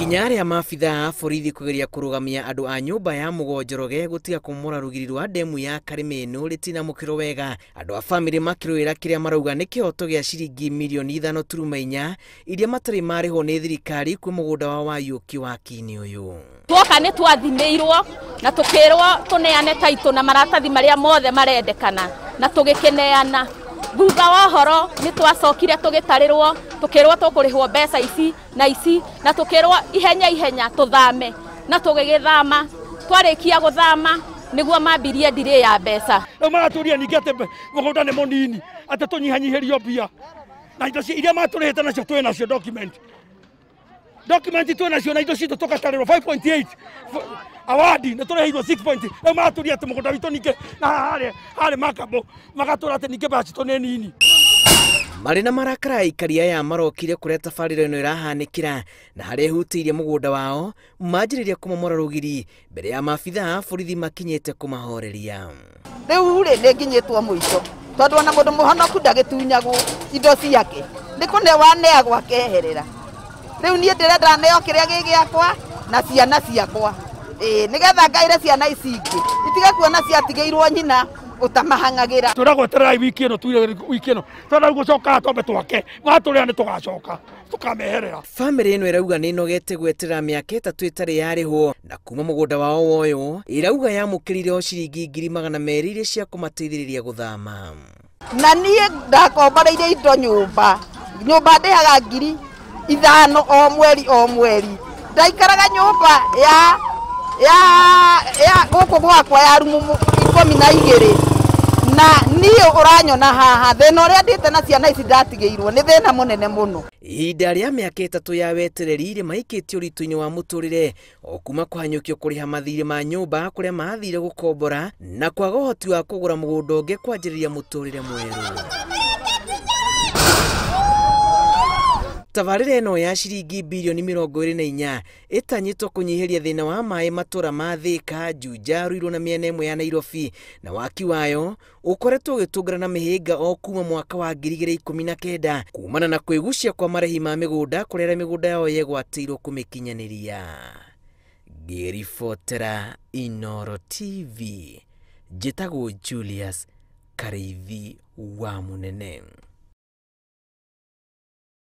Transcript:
Ikinya rĩa maabithaa a borithi kũgeria kũrũgamia andũ a nyũmba ya Mũgo Njoroge gũtiga kũmomora rũgiri rwa ndemu ya Karĩmĩnũ rĩtinamũkĩrwo wega. Andũ a bamĩrĩ makĩrũĩra kĩrĩa marauga nĩ kĩhoto gĩa ciringi mirioni 5.4 iria matarĩ marĩhwo nĩ thirikari kwĩ mũgũnda wa Waiũki waki-inĩ ũyũ. Twoka nĩ twathimĩirwo na tũkĩrwo tũneane taitũ na maratathi marĩa mothe marendekana na tũgĩkĩneana. Thutha wa ũhoro nĩ twacokire tũgĩtarĩrwo tũkĩrwo tũkũrĩhwo mbeca ici na ici na tũkĩrwo ihenya ihenya tũthame na tũgĩgĩthama. Twarĩkia gũthama nĩguo mambirie ndirĩ ya mbeca. Rĩu maratũria ningĩ atĩ mũgũnda nĩ mũnini atĩ tũnyihanyihĩrio mbia na indo iria matũrĩhĩte nacio twĩ nacio document twĩ nacio na indo citũ tũgatarĩrwo 5.8 awadi nĩ tũrĩhĩirwo 6. Rĩu maratũria atĩ mũgũnda witũ ningĩ na harĩ makabo magatũra atĩ ningĩ mbeca citũ nĩ nini. Marĩ na marakara aikari aya marokire kũrĩa tabarĩra ĩno ĩrahanĩkĩra na harĩa ĩhutĩirie mũgũnda wao manjĩrĩria kũmomora rũgiri mbere ya maabithaa a borithi makinyĩte kũmahoreria. Rĩu rĩ nĩ nginyĩtwo mũico tondũ ona mũndũ mũhonoku ndagĩtunyagwo indo ciake nĩ kũnewaneagwo akeherera. Rĩu niĩ ndĩrenda neo kĩrĩa gĩ gĩakwa na ciana ciakwa nĩgetha ngaĩre ciana ici ingĩ itige kuona ciatigĩirwo nyina utamahang'agira. Twĩragwo wiki ĩno tuire wiki ĩno twenda gũcoka twambe twake matũrĩa nĩ tũgacoka tũkameherera. Bamĩrĩ ĩno ĩrauga nĩ ĩnogete gwetera mĩaka 3 ĩtarĩ yarĩhwo na kuma mũgũnda wao woywo ĩrauga yamũkĩrire o ciringi 200,000 iria cia kũmateithĩrĩria gũthama. Na niĩ ndakomboreire indo nyũmba ndĩhaga 5,000 o mweri o mweri. Ndaikaraga nyũmba ya gũkũ gwakwa ya rumu 12 na niĩ ũranyona haha thĩna ũrĩa ndĩte na ciana ici ndatigĩirwo nĩ thĩna mũnene mũno. Ihinda rĩa mĩaka 3 ya wetereri rĩmaikĩtio ũritũ-inĩ wa mũtũrĩre o kuma kũhanyũkio kũrĩha mathirĩ ma nyũmba kũrĩa mathire gũkombora na kwaga ũhoti wa kũgũra mũgũnda ũngĩ kwanjĩrĩria mũtũrĩre mwerũ. Tabarĩra ĩno ya ciringi bilioni 24 ĩtanyĩtwo kũnyihĩria thĩna wa maĩ matũra ma Thĩka, Juja, Ruiru na mĩena ĩmwe ya Nairobi na waki wayo ũkoretwo ũgĩtũngana na mĩhĩnga o kuma mwaka wa 2019 kumana na kwĩgucia kwa marĩhi ma mĩgũnda kũrĩa arĩa mĩgũnda yao yegwatĩirwo kũmĩkinyanĩria. Ngĩribotera Inooro TV, njĩtagwo Julius Karĩithi wa Mũnene.